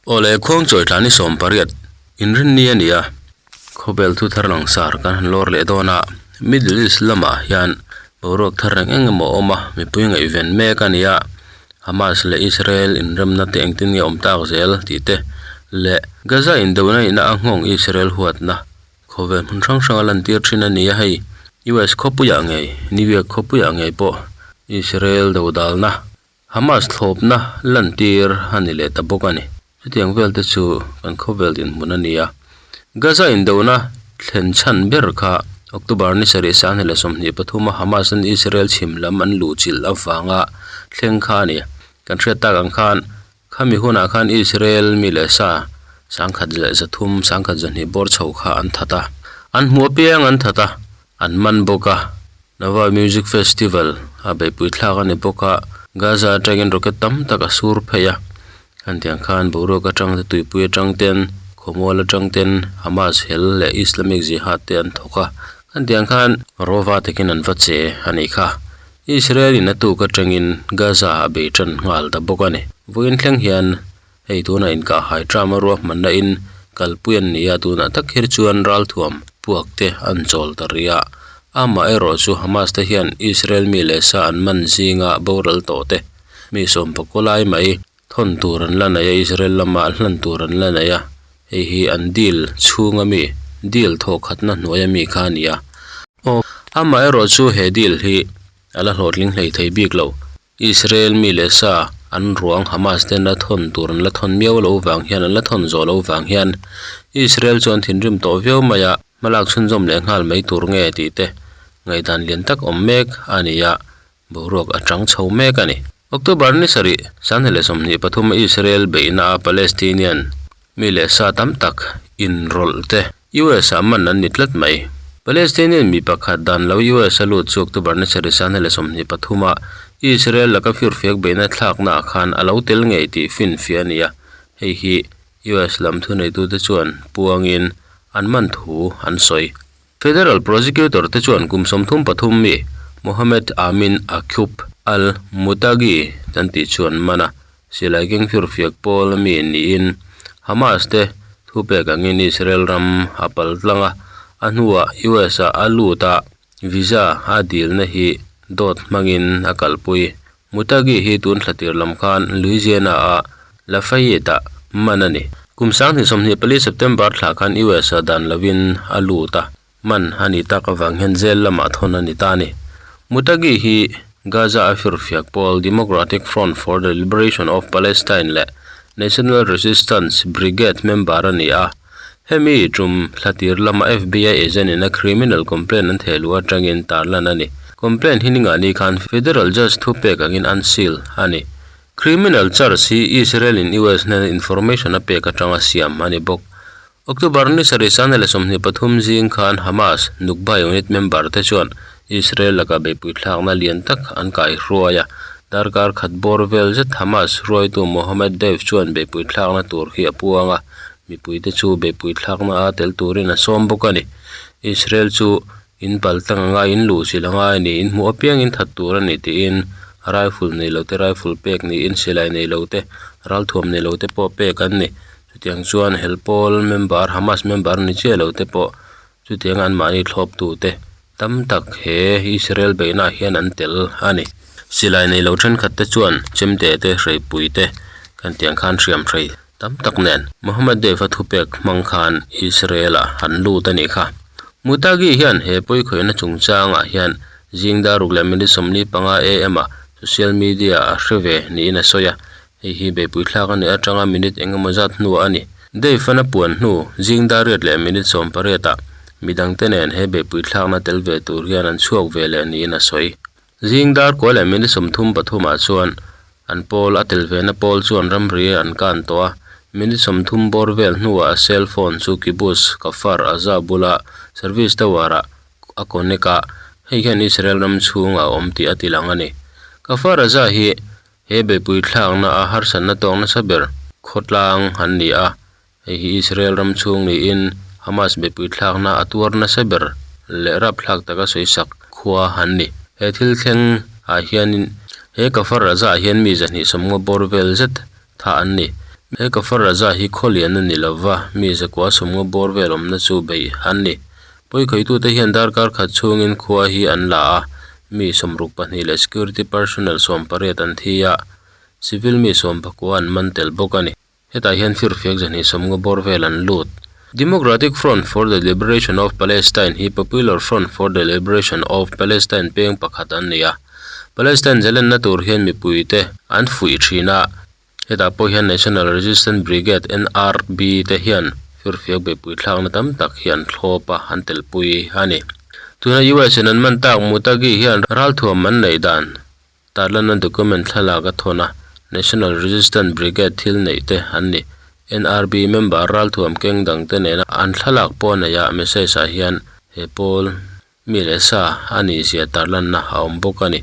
Awle khuangchawi thla ni 18 inrinni a ni a, khawvel thu thar langsar kan han lawr leh dawn a, Middle East lamah hian boruak thar reng eng emaw a awm a, mipui ngaihven mek a ni a, Hamas leh Israel inremna te engtin nge awm tak zel tih te leh Gaza indona ina a nghawng Israel huatna khawvel hmun hrang hrang a lantir thin a ni a, hei US khawpuiah ngei New York khawpuiah ngei pawh Israel dodalna Hamas thlawpna lantir a ni leh ta bawk a ni. Chutiang vel te chu kan khawvel dinhmun a ni a. Gaza indona thlen chhan ber kha October ni sarih 2023 a Hamas an Israel chhim lam an luhchilh avanga thleng kha a ni. Kan hriat tak ang khan khami hunah khan Israel mi leh sa 1300, 1200 bawr chho kha an that a. An hmuh apiang an that a, an man bawk a. Nava Music Festival a beihpui thlak a ni bawk a, Gaza atangin rocket tam tak a sur phei a, hetiang khan boruak atang te tuipui atang ten khawmual atang ten Hamas hel leh Islamic Jihad te an thawk a, hetiang khan rawva takin an va che a nih kha. Israel in a tuk atangin Gaza a bei tan nghal ta bawk a ni. Vawiin thleng hian hei tunah inkahhai tram a ruahmanna in kalpui an ni a, tunah tak hi chuan ralthuam puak te an chawl ta rih a, amah erawh chu Hamas te hian Israel mi leh sa an man zinga boral tawh te mi sawmpakaw lai mai thawn tur an la nei a, Israel lama hlan tur an la nei a, hei hi an deal chhunga mi deal thawhkhatna hnuaia mi kha a ni a. Aw, amah erawh chu he deal hi a la hlawhtling hlei thei bik lo. Israel mi leh sa an ruang Hamas ten a thawn tur an la thawn miau lo vang hian an la thawn zawh lo vang hian Israel chuan thinrim tawh viau mai a, hmalak chhunzawm leh nghal mai tur nge tih te ngaihdan lian tak awm mek a ni a, boruak a chang chho mek a ni. October ni sarih, 2023 a Israel beihna a Palestinian mi leh sa tam tak inrawlh te US ah man an ni tlat mai. Palestinian mi pakhat dan lo US a lut chu October ni sarih 2023 ah Israel laka firfiak beihna thlakna ah khan a lo tel ngei tih finfiah a ni a, hei hi US lam thuneitute chuan puangin an man thu an sawi. Federal Prosecutor te chuan kum 33 mi Mohammed Amin Aqub al-Mutagi an tih chu an man a, Silai keng firfiak pawl a mi niin Hamas te thupek angin Israel ram a pal tlang a, a hnuah US ah a lut a, visa a dilna hi dawt hmangin a kalpui. Mutagi hi tun thla tir lam khan Louisiana ah Lafayette ah man a ni. Kum 2024 September thla khan US ah dan lovin a lut a, Man a ni tak avang hian jail lamah thawn a ni ta a ni. Mutagi hi Gaza a firfiak pawl Democratic Front for the Liberation of Palestine leh National Resistance Brigade member a ni a. Hemi tum thlatir lama FBI agent in a criminal complaint an theh luh atangin tarlan a ni. Complaint hi ningah ni khan Federal Judge thupek angin an seal a ni. Criminal charge hi Israel in US hnena information a pek atanga siam a ni bawk. October ni sarih 2023 zing khan Hamas Nukba unit member te chuan Israel laka beihpui thlakna lian tak an kai hruai a, darkar khat bawr vel zet Hamas hruaitu Mohammed Deif chuan beihpui thlakna tur hi a puang a, mipui te chu beihpui thlakna a tel turin a sawm bawk a ni. Israel chu in pal tlang anga in luh chilh anga a ni, in hmuh apiang in that tur a ni tiin rifle nei lo te rifle pek niin silai nei lo te ralthuam nei lo te pawh pek an ni. Chutiang chuan hel pawl member Hamas member ni chiah lo te pawh chutiang anmahni thlawp tu te tam tak he Israel beihna ah hian an tel a ni. Silai nei lo thenkhat te chuan chemte te hreipui te kan tiang khan hriam hrei tam tak nen Mohammed Deif a thupek hmang khan Israel ah an lut a nih kha. Mutagi hian he pawikhawihna chungchangah hian zing dar ruk leh minute 45 am ah social media a hre ve niin a sawi a, Hei hi beihpui thlak a nih atanga minute eng emaw zat hnuah a ni. Dave-an a puan hnu, zing dar riat leh minute 18 ah midangte nen he beihpui thlakna tel ve tur hian an chhuak ve leh niin a sawi. Zing dar kua leh minute 33 ah chuan an pawl a tel vena pawl chuan ramri an kan tawh a, minute 30 bawr vel hnuah a cell phone chu kibbutz Kfar Aza bula service tower ah a connect a, hei hian Israel ram chhungah a awm tih a tilang a ni. Kfar Aza hi He beihpui thlakna a harsatna tawk nasa ber khawtlang an ni a, hei hi Israel ram chhung niin Hamas beihpui thlakna a tuar nasa ber leh rapthlak taka sawisak khua an ni. He thil thleng ah hianin he Kfar Aza ah hian mi 250 bawr vel zet tha an ni. He Kfar Aza hi khaw lian a ni lova, mi zakua sawmngaw bawr vel awmna chu beih an ni. Pawikhawitute hian darkar khat chhungin khua hi an la a, mi sawmruk pahnih leh security personnel sawmpariat an thi a, civil mi sawmpakua an man tel bawk a ni. Hetah hian firfiak zahnih sawmngaw bawr vel an lut. Democratic Front for the Liberation of Palestine hi Popular Front for the Liberation of Palestine peng pakhat an ni a, Palestine zalenna tur hian mipuite an fuih thin a, Hetah pawh hian National Resistance Brigade, NRB, te hian firfiak beihpui thlakna tam tak hi an thlawp a, an telpui a ni. Tuna US in an man tak Mutagi hian ralthuam an neih dan tarlanna document thlalak a thawn a, National Resistance Brigade thil neih te an ni. NRB member ralthuam keng dangte nena an thlalak pawh a neih a, message ah hian he pawl Mi leh sa a nih zia tarlanna a awm bawk a ni.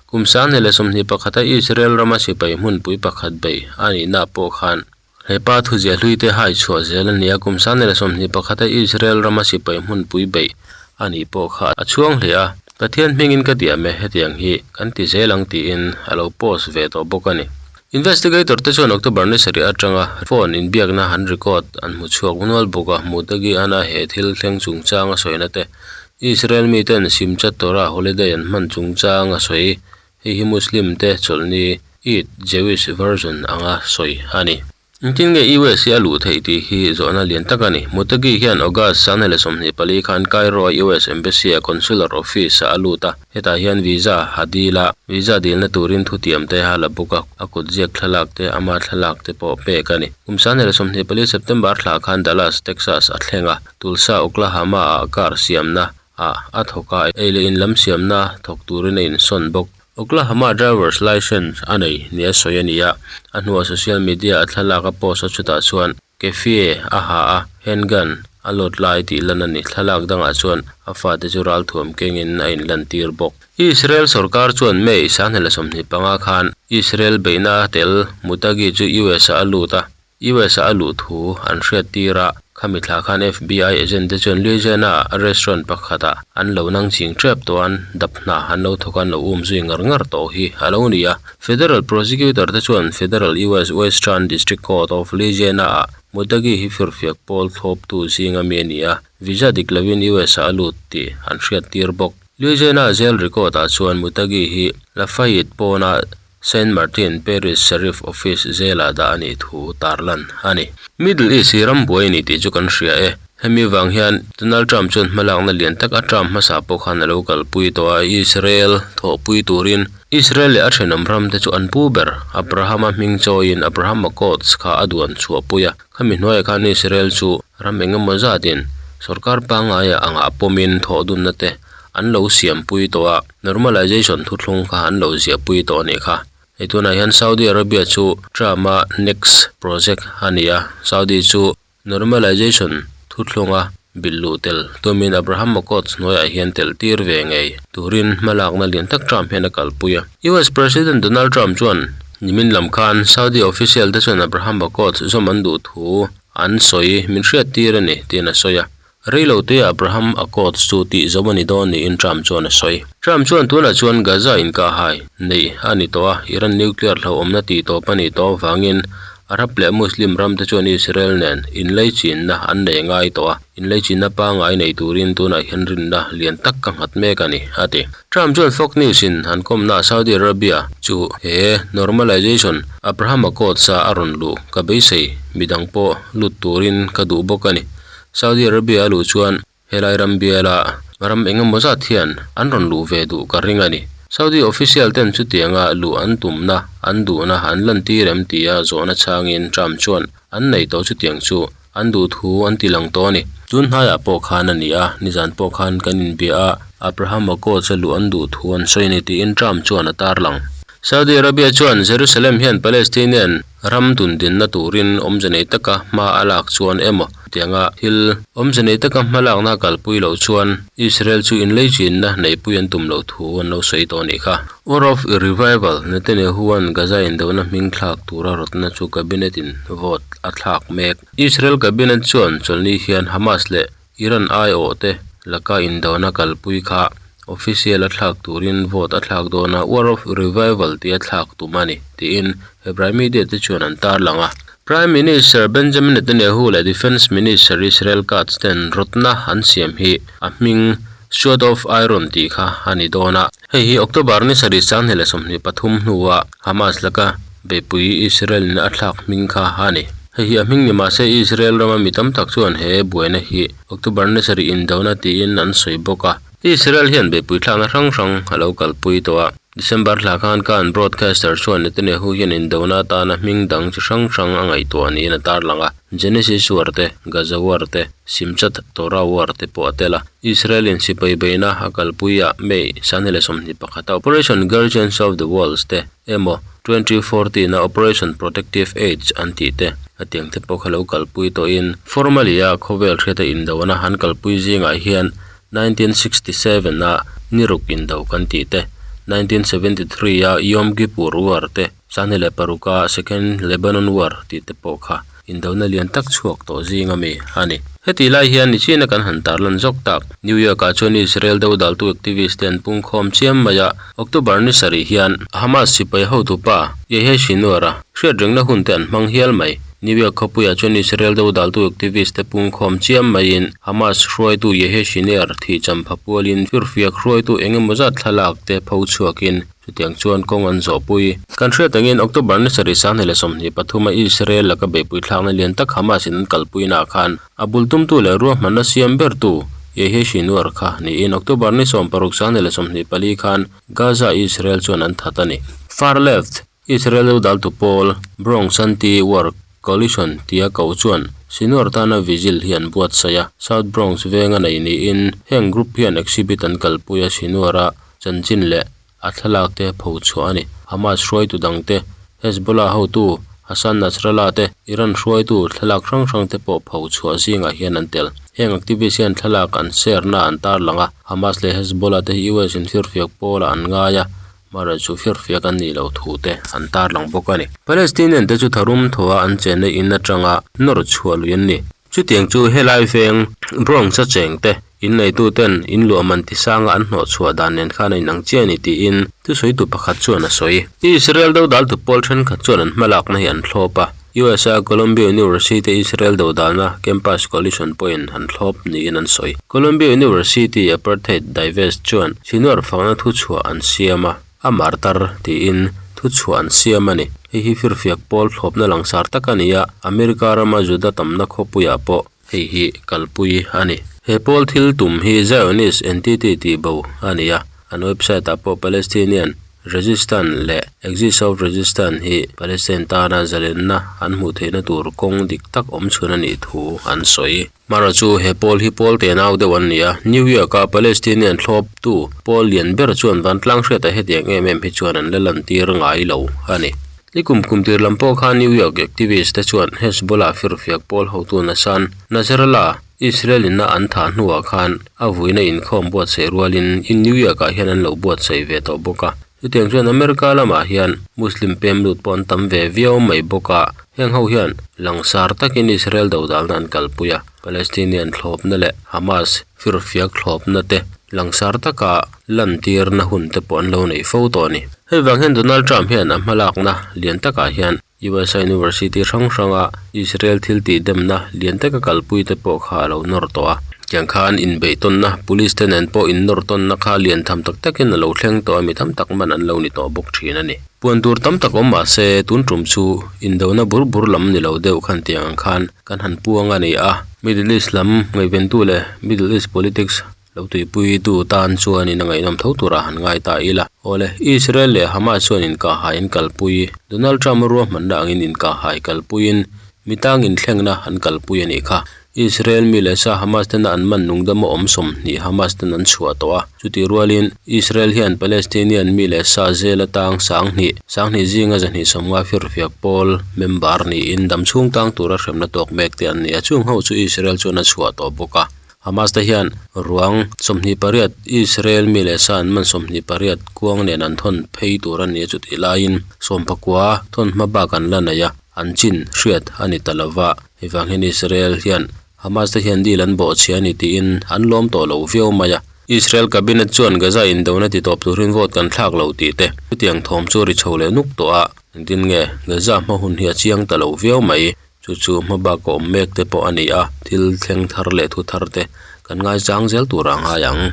Kum 2021 a Israel rama sipai hmunpui pakhat beih a nihna pawh khan he pa thuziah hlui te hai chhuah zel a ni a, kum 2021 a Israel rama sipai hmunpui beih a nih pawh kha a chhuang hle a, Pathian hmingin ka diam e, hetiang hi kan ti zel ang tiin a lo post ve tawh bawk a ni. Investigator te chuan October ni sarih atanga phone inbiakna an record an hmu chhuak nual bawk a, Mutagi ana he thil thleng chungchang a sawina te Israel miten Simchat Torah holiday an hman chungchang a sawi. Hei hi Muslim te chawlhni Eid, Jewish version, anga sawi a ni. Engtin nge US hi a luh theih tih hi zawhna lian tak a ni. Motegi hian August 2024 khan Cairo-a US Embassy-a consular office-ah a lut a, hetah hian visa a dil a, visa dilna turin thutiam te a la bawk a, a kutziak thlalak te, ama thlalak te pawh pek a ni. Kum 2024 September thla khan Dallas, Texas a thleng a. Tulsa Oklahoma ah car siamna ah a thawk a, ei leh in lam siamna thawk turin a insawn bawk. Oklahoma driver's license a nei nia sawi a ni a, a hnuah social media a thlalak a post a chutah chuan keffiyeh a ha a, handgun a load lai tih lan a ni. Thlalak dangah chuan a fate chu ralthuam kengin a inlantir bawk. Israel sorkar chuan May 25 khan Israel beihna tel Mutagi chu US ah a lut a, US a a luh thu an hriat tir a, khami thla khan FBI agent te chuan Louisiana a restaurant pakhat ah an lo nang ching tep tawh an dap hna an lo thawk a an lo um zui ngar ngar tawh hi a lo ni a. Federal prosecutor te chuan Federal US Western District Court of Louisiana ah Mutagi hi firfiak pawl thlawptu zinga mi a ni a, visa dik lovin US ah a lut tih an hriat tir bawk. Louisiana jail record ah chuan Mutagi hi Lafayette pawnah Saint Martin Parish Sheriff Office zelah dah a nih thu tarlan a ni. Middle East hi ram buai a ni tih chu kan hria e. Hemi vang hian Donald Trump chuan hmalakna lian tak a term hmasa pawh khan a lo kalpui tawh a, Israel thawhpui turin Israel leh a thenawm ram te chu an pu ber Abraham-a hming chawiin Abraham Accords kha a duan chhuahpui a. Khami hnuaiah khan Israel chu ram engemaw zatin sorkar pangngaia angah pawmin thawhdunna te an lo siampui tawh a, normalization thuthlung kha an lo ziahpui tawh a nih kha. Hei tunah hian Saudi Arabia chu Trump-a next project a ni a, Saudi chu normalization thuthlunga bilh luh tel tumin Abraham Accords hnuaiah hian tel tir ve ngei turin hmalakna lian tak Trump hian a kalpui a. US President Donald Trump chuan nimin lam khan Saudi official te chuan Abraham Accords zawm an duh thu an sawi min hriat tir a ni tiin a sawi a. Reilo te Abraham Accords chu tih zawm a ni dawn niin Trump chuan a sawi. Trump chuan tunah chuan Gaza inkahhai neih a ni tawh a, Iran nuclear hlauhawmna tih tawp a nih tawh avangin Arab leh Muslim ram te chuan Israel nen inleichinna an nei ngai tawh a, inleichinna pangngai nei turin tunah hian rinna lian tak ka nghat mek a ni, a ti. Trump chuan Fox News in an kawmna Saudi Arabia chu he normalization Abraham Accords a a rawn luh ka beisei, midang pawh lut turin ka duh bawk a ni. Saudi Arabia a luh chuan Helai ram biala ram eng emaw zat hian an rawn luh ve duh ka ring a ni. Saudi official ten chutianga luh an tumna, an duhna an lantir em tia zawhna chhangin Trump chuan an nei tawh chutiang chu an duh thu an ti lang tawh a ni. Tun hnaiah pawh khan a ni a, nizan pawh khan kan inbia a, Abraham Accords a luh an duh thu an sawi a ni tiin Trump chuan a tarlang. Saudi Arabia chuan Jerusalem hian Palestinian ram dundinna turin awmze nei taka hma a lak chuan emaw tianga thil awmze nei taka hma lakna kalpui loh chuan Israel chu inleichinna neihpui an tum loh thu an lo sawi tawh a nih kha. War of Revival, Netanyahu-a'n Gaza indona hming thlak tura rawtna chu Cabinet-in vote a thlak mek. Israel Cabinet chuan chawlhni hian Hamas leh Iran aiawhte laka indona kalpui kha official a thlak turin vote a thlak dawn a, War of Revival tia thlak tum a ni, tiin Hebrai media te chuan an tarlang a. Prime Minister Benjamin Netanyahu leh Defence Minister Israel Katz ten rawtna an siam hi a hming Sword of Iron tih kha a ni dawn a. Hei hi October ni sarih sanghnih leh 23 hnua Hamas laka beihpui Israel in a thlak hming kha a ni. Hei hi a hming ni mahse Israel rama mi tam tak chuan he buaina hi October ni sarih indona tiin an sawi bawk a. Israel hian beihpui thlakna hrang hrang a lo kalpui tawh a. December thla khan Kan broadcaster chuan Netanyahu hian indona atana hming dang chi hrang hrang a ngaihtuah niin a tarlang a. Genesis War te, Gaza War te, Simchat Torah War te pawh a tel a. Israel in sipai beihna a kalpui ah May 2021 a Operation Guardians of the Walls te emaw 2014 a Operation Protective Edge an tih te hetiang te pawh kha lo kalpui tawhin formally a khawvel hriata indona an kalpui zingah hian 1967 a niruk indo kan tih te, 1973 a Yom Kippur War te, 2006 a Second Lebanon War tih te pawh kha indona lian tak chhuak tawh zing ami a ni. Hetih lai hian nichina kan han tarlan zawk tak, New York ah chuan Israel dodaltu activist te an pungkhawm chiam mai a, October ni sarih hian Hamas sipai hotupa Yehya Sinwar a hriatrengna hun te an hmang hial mai. New York khawpuiah chuan Israel dodaltu activist te pungkhawm chiam maiin Hamas hruaitu Yehya Sinwar thih champha pualin firfiak hruaitu eng emaw zat thlalak te pho chhuakin chutiang chuan kawng an zawhpui. Kan hriat angin October ni sarih 2023 a Israel laka beihpui thlakna lian tak Hamas in an kalpuinaah khan a bul tumtu leh ruahmanna siam bertu Yehya Sinwar kha niin October ni 16 24 khan Gaza Israel chuan an that a ni. Far left, Israel lo daltu pawl Bronx Anti-War Coalition tia koh chuan Sinwar tana vigil hi an buatsaih a, South Bronx venga nei niin heng group hian exhibit an kalpui a Sinwar-a chanchin leh a thlalak te pho chhuah a ni. Hamas hruaitu dang te, Hezbollah hotu Hassan Nasrallah te, Iran hruaitu thlalak hrang hrang te pawh pho chhuah zingah hian an tel. Heng activist hian thlalak an share na an tarlang a, Hamas leh Hezbollah te hi US in firfiak pawlah an ngai a, Mara chu firfiak an nih loh thu te an tarlang bawk a ni. Palestinian te chu tharum thawha an chenna in atanga nawr chhuah lui an ni. Chutiang chu helai veng Bronx a cheng te inneitu ten in luah man ti sanga an hnawh chhuah dan nen khan a inang chiah a ni tiin thusawitu pakhat chuan a sawi. Israel dodaltu pawl thenkhat chuan an hmalakna hi an thlawp a, USA Columbia University Israel dodalna Campus Coalition pawhin an thlawp niin an sawi. Columbia University Apartheid Divest chuan Sinwar fakna thuchhuah an siam a, a martar tiin thuchhuah an siam a ni. Hei hi firfiak pawl thlawpna langsar tak a ni a, America rama Juda tamna khawpuiah pawh hei hi kalpui a ni. He pawl thil tum hi Zionist entity tih bo a ni a, an website ah pawh Palestinian Resistance leh Axis of Resistance hi Palestine tana zalenna an hmuh theihna tur kawng dik tak awm chhun a nih thu an sawi. Mara chu he pawl hi pawl tenau deuh an ni a, New York-a Palestinian thlawptu pawl lian ber chuan vantlang hriatah hetiang em em hi chuan an la lantir ngai lo a ni. Ni kum kum tir lam pawh khan New York activist te chuan Hezbollah firfiak pawl hotu Nassan Nasrallah Israel inna an thah hnuah khan a vuina inkhawm buatsaih rualin in New York ah hian an lo buatsaih ve tawh bawk a. Chutiang chuan America lamah hian Muslim pem lut pawh an tam ve viau mai bawk a, heng ho hian langsar takin Israel dodalna an kalpui a, Palestinian thlawpna leh Hamas firfiak thlawpna te langsar taka lantirna hun te pawh an lo nei fo tawh a ni. Hei vang hian Donald Trump hian a hmalakna lian takah hian USA University hrang hranga Israel thil tih demna lian taka kalpui te pawh kha a lo nawr tawh a. Tiang khan inbeihtawnna police te nen pawh innawr tawnna kha lian tham tak takin a lo thleng tawh a, mi tam tak man an lo ni tawh bawk thin a ni. Puan tur tam tak awm mah se tun tum chu indona bur bur lam ni lo deuh khan tiang ang khan kan han puang a ni a. Middle East lam ngaihventu leh Middle East politics Lo tuipuitu tan chuanin a ngaihnawm tho turah han ngai ta ila. Awle, Israel leh Hamas chuan inkahhai an kalpui. Donald Trump-a ruahmanna angin inkahhai kalpuiin mi tang inthlengna an kalpui a nih kha. Israel mi leh sa Hamas tena an man nungdama awm 20 Hamas ten an chhuah tawh a. Chutih rualin Israel hian Palestinian mi leh sa zela tang 2000, 2000 zinga 250 firfiak pawl member niin damchhung tang tura hremna tawk mek te an ni a. Chung ho chu Israel chuan a chhuah tawh bawk a. Hamas te hian ruang 28 Israel mi leh sa an man 28 kuang nen an thawn phei tur a ni a chutih laiin sawmpakua thawn hma bak an la nei a, an chin hriat a ni ta lova. Hei vang hian Israel hian Hamas te hian deal an bawhchhia a ni tiin an lawm tawh lo viau mai a. Israel cabinet chuan Gaza indona ti tawp turin vote kan thlak lo tih te chutiang thawm chu ri chho leh nuk tawh a. Engtin nge Gaza hma hun hi a chiang ta lo viau mai. Chu chu hmabak a awm mek te pawh a ni a thil thleng thar leh thu thar te kan ngaichang zel turah ngai ang.